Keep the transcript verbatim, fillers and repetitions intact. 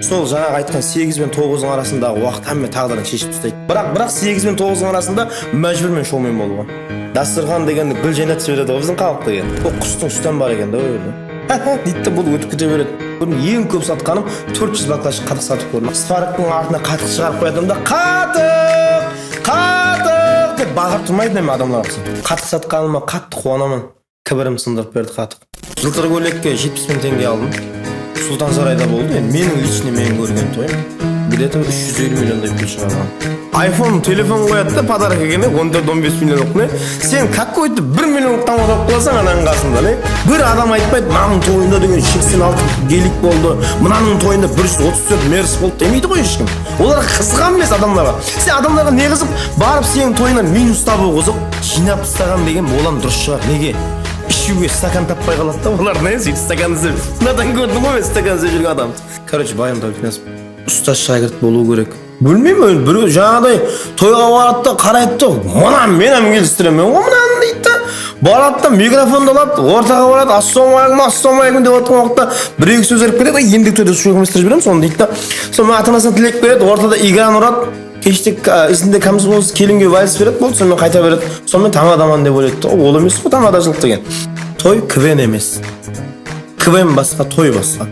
Sol jańaǵı aytqan segiz benen toǵızdıń arasındaǵı waqıt hámme taǵdırın sheship taslaydı. Biraq, biraq segiz benen toǵızdıń arasında májbúrmen shoumen bolıwǵa. Dasturxan degendi gúl jaynatıp jiberedi ǵoy biziń xalıq degen. Bul qustıń súti bar eken da ol jerde. Deydi de, bul ótip kete beredi. Burın eń kóp satqanım tórt júz baklashka qatıq satıp kórdim. Svarktıń artına qatıq shıǵarıp qoyatırmın da, "Qatıq! Qatıq!" dep baqırıp turmaydı edi adamlar. Qatıq satqanıma qattı quwanaman. Kibirim sındırıp berdi qatıq. Jıltır kóylekke jetpis mıń tenge aldım. Sultansarayda boldı. Endi meniń личный meniń kórgen toyım. Где-то úsh júz elliw millionday pul shıǵarǵan. iPhone telefon qoyadı da, podarok ekeni, on tórt, on bes millionlıqtı. Sen какой-то bir millionlıqtan otırıp qalasań ananıń qasında, ne? Bir adam aytpaydı, "Mınanıń toyında degen seksen altı gelik boldı, mınanıń toyında bir júz otız tórt Mercedes boldı," demeydi ǵoy hesh kim. Olar qızıq emes adamlarǵa. Sen adamlarǵa ne qızıq? Barıp seniń toyıńnan minus tabıw qızıq. Jıynap taslaǵan degen olam durıs shıǵar. Nege? Ishiwge stakan tappay qaladı da olar, ne? Sóytip stakan izlep. Mınadan kórdiń ǵoy men stakan izlep júrgen adamdı. Короче, bayım tawıp. Ustaz shákirt bolıw kerek. Bilmeymen, birew jańaǵıday toyǵa baradı da, qaraydı da, "Mına men hám kelistiremen ǵoy mınanı," deydi da. Baradı da, mikrofondı aladı, ortaǵa baradı, "Assalamu alaykum, assalamu alaykum," dep otırǵan waqıtta bir-eki sóz berip ketedi, "Endilikte de sóz emes, beremiz onı," deydi da. Sonıń menen ata-anasına tilek beredi, ortada igranı uradı. Keshte ka-, izinde kamzolsız kelinge vals beredi, boldı, sonıń menen qayta beredi. Sonıń menen tań ataman dep oylaydı da. Ol emes ǵoy tań atashılıq degen. Toy kven emes. Kven basqa, toy basqa.